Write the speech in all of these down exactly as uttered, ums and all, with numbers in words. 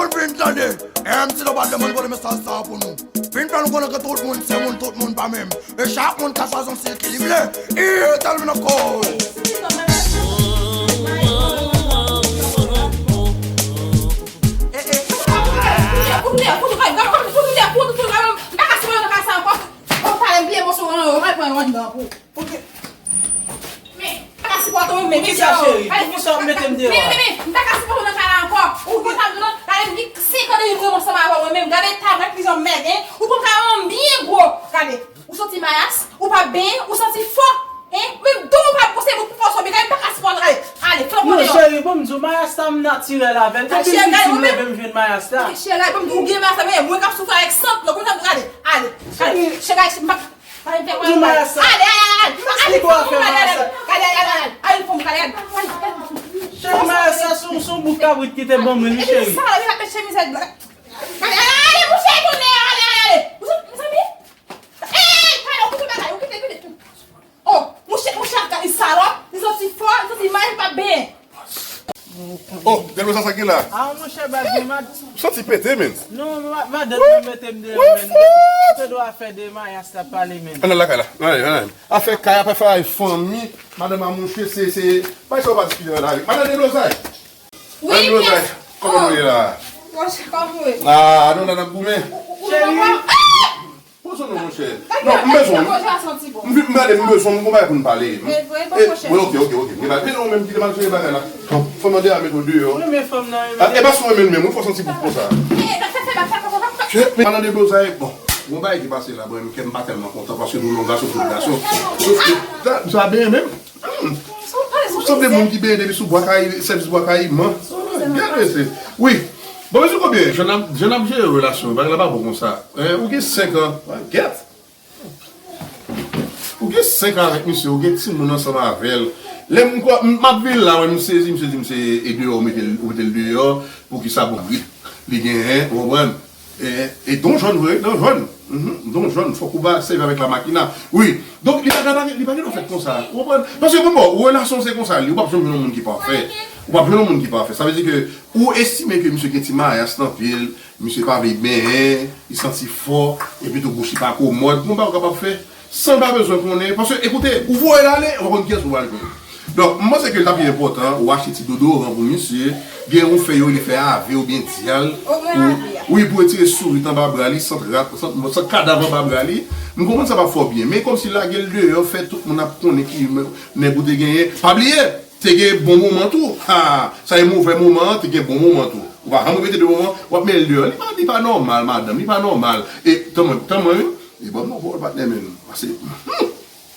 Moun vin tande, M C Nobad lè moun vole mesaj sa pou nou. Vin fè nou konnen ke tout moun se moun, tout moun pa menm. E chak moun ka chwazi yon stil ki li vle. E tèl vin ankò. Ou pa ka sipòte w menm. Poukisa, cheri? Poukisa w ap mete m deyò a? Men, men, men, m pa ka sipòte w nan kay la ankò. Ou konn sa m di w lan? Gade, m gen senk an depi m renmen ansanm avè w, mwen menm. Gade eta w, gade kijan m mèg, en. Ou konn kay la byen gwo. Gade, ou santi mayas, ou pa benyen, ou santi fò, en. Menm dou ou pa pwose bout pou fò sòbe. Gade, m pa ka sipòte, gade. Ale, fè l konnen. Non, cheri, ban m di w, mayas la m natirèl avè l. Depi m piti, m leve, m jwenn mayas la. Cheri, gade, ban m di w, ou gen mayas la, men mwen k ap soufri avèk sant, ou konn sa m di w, gade. Ale, ale, cheri, gade, m pa Di mayas sa. Ale, ale, ale, ale. Cheri, mayas sa se yon, se yon bout kabrit ki te ban mwen li, cheri. Ale, ale, ale, mouche, tounen, ale, ale, ale. Mezanmi. Ey, pale, ou kite bagay, ou kite, kite. Oh, mouche, mouche ap gade salòp, li santi fò, li santi mal, li pa byen. Oh, gade sa, sa ki la. Ah, monchè, baz, mwen, mad- Santi pete, men. Non, ma- madanm nan mete m deyò, men. Ou te dwe fè de mayas la pale, men. Ann al lakay la. Ann al, ann al. Afè kay, afè fanmi, madanm a mouche, se, se, bay sa w pa diskite nan lari. Madanm Deblozay. Wi, madanm Deblozay, kòman nou ye la? Monchè, kòman w ye? Ah, nou la n ap goumen. Cheri. Poze non, monchè. Non, m bezwen w. M vin, m gade, m bezwen w, m gon bagay pou n pale. E, wi, ok, ok, ok. Gen bagay, men ou menm ki te mal jere bagay la. Fò mande a met ou deyò. Ou renmen fanm nan, wi. E pa si w renmen l menm, wi, fò santi bout konsa. Madanm Deblozay, bon, gon bagay ki pase la, bon, m kè m pa tèlman kontan paske nou lòt gason, tout gason. Sof ke, sa, sa benyen menm. Hmm. Ou sanble moun ki benyen depi sou bwa kayiman, sèvis bwa kayiman. Gade mesye. Wi. Bon, mesye Kobyen, jan n ap, jan n ap jere relasyon, bagay la pa bon konsa. Hein, ou gen senk an. Gèt. Ou gen senk an avèk misye, ou gen timoun ansanm avè l. Lè m, m ap vin la, wè, m sezi, m sezi, m sezi, e deyò, ou mete l, ou mete l deyò, poukisa pou gri li genyen, ou konprann? E, e don jòn vre, don jòn. Mhm, don jòn, fòk ou ba sèvi avèk la makina. Wi. Donk, li pa ka, li pa gen dwa fèt konsa. Ou konprann? Paske, bon, bon, relasyon se konsa, li, ou p ap janm jwenn yon moun ki pafè. Ou p ap jwenn yon moun ki pafè. Sa vle di ke ou estime ke misye gen ti mayas nan pye l, misye pa vle benyen, li santi fò, epi tou bouch li pa komòd. Gon bagay ou kapab fè, san l pa bezwen konnen. Paske, ekoute, ou voye l ale, ou pa konn kiyès ou pral jwenn. Donk, m panse ke l ta pi enpòtan, ou achte ti deodoran pou misye, gen yon fèy yo rele fèy ave oubyen dyal, pou, wi, pou retire sourit anba bra li, sant rat, sant, sant kadav anba bra li. M konprann sa p ap fè w byen, men kòmsi lage l deyò, fè tout moun ap konnen ki nèg ou te genyen. Pa bliye, te gen bon moman tou. Ha! Sa e movè moman an, te gen bon moman tou. Ou pa janm repete de moman, w ap met l deyò. Li pa, li pa nòmal, madanm, li pa nòmal. E, tann mwen, tann mwen, wi. E ban m non pawòl patnè men. Pase, hmm,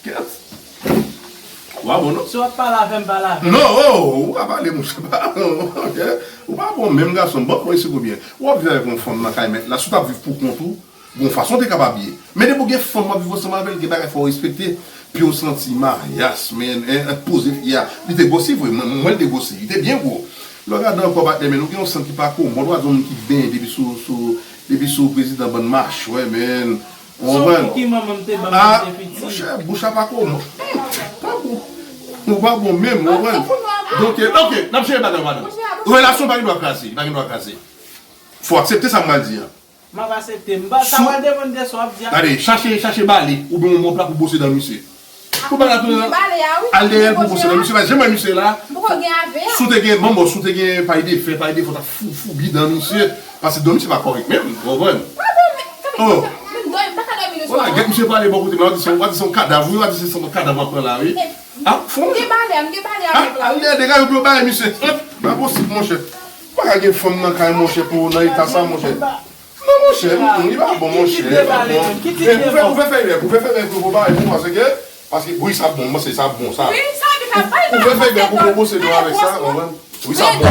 kèt. Ou pa bon, non. Si w ap pale avè m, pale avè m. Non, oh, ou pa pale, monchè, pa, ok. Ou pa bon menm gason, bon, mwen isi Kobyen. W ap viv avèk yon fanm nan kay mèt la, si w t ap viv pou kont ou, gon fason w te kapab ye. Men depi w gen fanm w ap viv ansanm avè l, gen bagay fò w respekte. Pye w santi mayas, men, en, en, poze fi a. Li te gwosi vre, mwen, mwen l te gwosi. Li te byen gwo. Lè w gade ankò patnè men, ou gen yon sant ki pa komòd, ou pa di yon moun ki benyen depi sou, sou, depi sou prezidan bann machwè, men. Ou konprann? Sou ki manman m te ban m lè m te piti. Ah, monchè, bouch la pa komòd. Hmm, pa bon. Ou pa bon menm, ou konprann? Donk, ok, n ap jere bagay, madanm. Relasyon pa gen dwa kraze, li pa gen dwa kraze. Fò w aksepte sa m pral di a. M ap aksepte. M pa, sa pral depann de sa w ap di a. Gade, chache, chache bale, oubyen yon mòp la pou bwose dan misye. Pou bale a tounen nan, al dèyè l pou bwose dan misye, paske jan m wè misye la, si w te gen, manman, si w te gen pay de fè, pay de fè, w t ap fou, foubi dan misye, paske dan misye pa kòrèk menm, ou konprann? Oh. Wala, gèt misye pale bò kote m la, w a di se, w a di se yon kadav, wi, w a di se yon kadav w ap pran la, wi. Ah, fon. M gen bale a, m gen bale a. Ah, al dèyè, degaje w pou yo bare misye. Pa posib, monchè. Pa ka gen fanm nan kay, monchè, pou nan eta sa, monchè. Non, monchè, mm, mm, li pa bon, monchè, li pa bon. Men ou fè, ou fè fèy vè, ou fè fèy vè pou, pou bagay pou, paske, paske, wi, sa bon, mwen se sa bon, sa. Ou fè fèy vè pou, pou bwose dlo avèk sa, ou konprann? Wi, sa bon.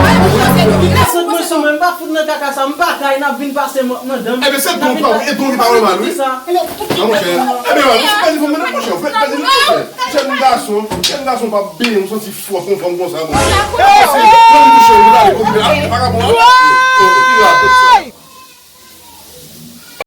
Desann mwen sou mwen, m pa fout nan kaka sa, m pa kay, n ap vin pase mòp nan dan m. Ebyen, se bon, wi, e bon, li pa nòmal, wi. Non, monchè. Ebyen, wi, monchè, pèdi fanm nan, monchè, pèdi fanm nan, monchè. Jèn gason, jèn gason pa benyen, ou santi fò, fò, fò, konsa, monchè. Monchè, monchè, monchè, monchè, monchè, monchè, monchè, monchè, monchè, monchè,